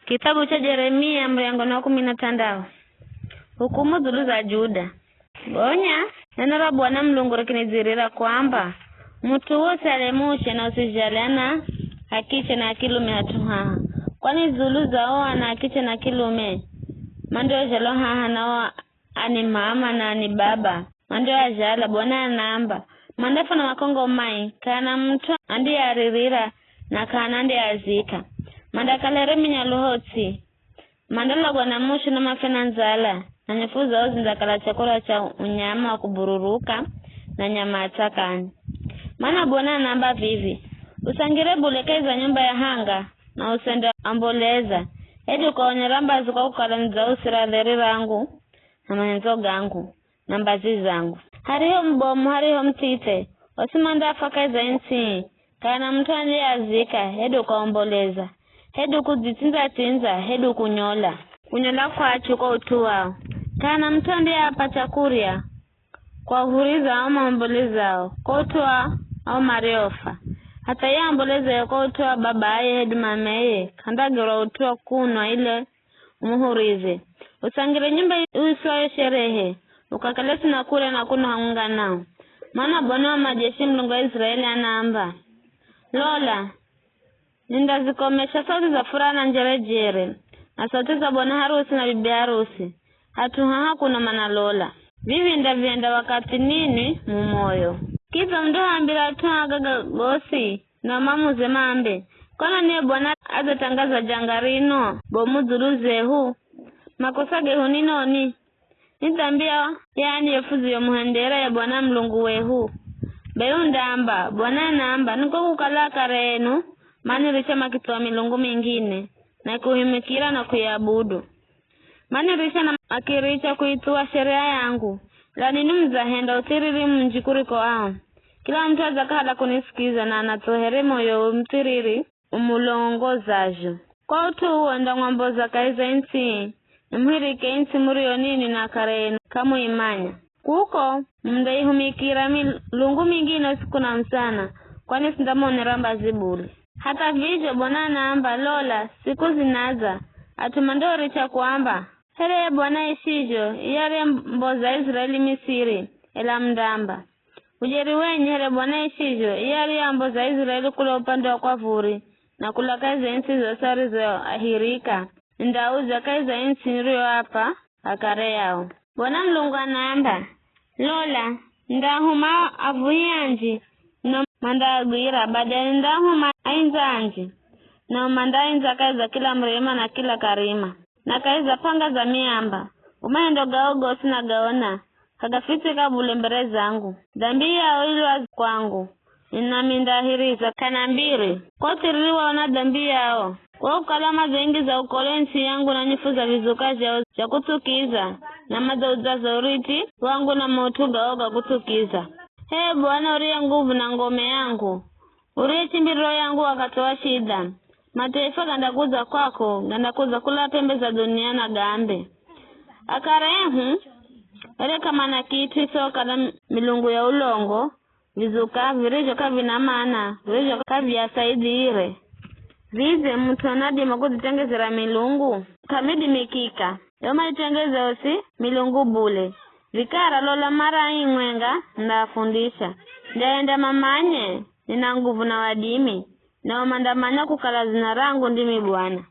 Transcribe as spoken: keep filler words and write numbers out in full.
Kithabu cha Jeremia, muryango ni wa kumi na tandau. Hukumu dzulu za Juda. Gonya, neno ra Bwana Mulungu rikinidzirira kwamba, mut'u wosi ale mushe na usizhale ana a kiche na a kilume hat'u haha. Kwani dzulu za o ana a kiche na kilume, mandiozhalwa haha na o ani mama na ani baba, mandioazhala, Bwana anaamba, mandafwa na makongo mai, k'ana mut'u andiyearirira na k'ana andiyeazika. Mandakala here minyaluho ts'i, mandalagwa na mushu na mafwe na ndzala, na nyafu zao zindakala chakula cha unyama wa kubururuka na nyama ya tsakani. Mana Bwana anaamba vivi, usangire bule kahi za nyumba ya hanga, na usendeamboleza, hedu ukaonyera mbazi kwa kukala nidzausira dheri rangu na mahendzo gangu na mbazi zangu. Hariho mubomu, hariho muthithe, osi mandafwa kahi za ii nts'ii, k'ana mut'u andiyeazika, hedu ukaomboleza, hedu kudzitsindza-tsindza, hedu kunyola. Kunyola kwachu kwa ut'u wao. K'ana mut'u andiyeapa chakurya kwa uhuriza ao maombolezao, kwa ut'u wa ao mariofa. Hatha ye aombolezaye kwa ut'u wa babaye hedu mameye, k'andagerwa ut'u wa kunwa ile umuhurize. Usangire nyumba iuswayo sherehe, ukakale sina kurya na kunwa hamwenga nao. Mana Bwana wa majeshi, Mulungu wa Israeli, anaamba, lola, nindazikomesha sauti za furaha na njerejere, na sauti za bwana harusi na bibi harusi, hat'u haha kuno manalola. Vivi ndavihenda wakathi ninwi mu moyo. Kidza mundihoambira at'u aa gaga gosi, na mamuze mambe, k'ona niye Bwana adzatangaza janga rino bomu dzulu zehu? Makosa gehu ni noni? Ni dhambi ya, ya ani yefuziyomuhendera ye Bwana Mulungu wehu? Bai undaamba, Bwana anaamba, niko kukala akare enu, maniricha makithuwa milungu mingine, na kuhimikira na kuiabudu. Maniricha na makiricha kuithuwa sheria yangu, ela ninwi mudzahenda uthiriri munji kuriko ao. Kila mut'u adzakahala kunisikiza na anatsohere moyo muthiriri umulongozazho. Kwa ut'u uwo ndamwamboza kahi za ii nts'ii, nimuhirike ii nts'i muriyo ninwi na akare enu k'amuimanya. Kuko mundaihumikira milungu mingine usiku na mutsana, kwani sindamuonera mbazi bule. Hatha vizho Bwana anaamba, lola, siku zinadza, at'u mandioricha kuamba, here ye Bwana aishizho, iye ariyemboza Israeli Misiri, ela mundaamba, ujeri wenye here Bwana aishizho, iye ariyeamboza Israeli kula upande wa kwavuri, na kula kahi za ii nts'i zosi arizoahirika, nindauza kahi za ii nts'i niriyoapa akare yao. Bwana Mulungu anaamba, lola, nindahuma avuhi anji, no mandaagwira, badaye nindahuma aindzi anji, no mandaaindza kahi za kila murima na kila karima, na kahi za p'anga za miamba, go mahendo gao gosi nagaona, k'agafitsika bule mbere zangu. Dhambi yao ilwazi kwangu, nami ndaahiriza k'ana mbiri. Kwa uthiriri wao na dhambi yao, kwa kukala madzaingiza ukolo ii nts'i yangu na nyifuza vizuka zhao zha kutsukiza, na madzaudzaza urithi wangu na maut'u gao ga kutsukiza. H'e Bwana uriye nguvu na ngome yangu, uriye chimbiriro yangu wakathi wa shidha, mataifa gandakudza kwako, gandakudza kula p'embe za dhunia na gaambe, akare ehu, ere k'amana kit'u isokala milungu ya ulongo, vizuka virizho k'avina mana, virizho k'aviasaidhire. Vidze mut'u anadima kudzitengezera milungu? K'avidimikika. Yo maitengeze osi milungu bule. Vikara lola mara ii mwenga ndaafundisha. Ndaenda mamanye nina nguvu na wadimi, nao mandamanya kukala dzina rangu ndimi Bwana.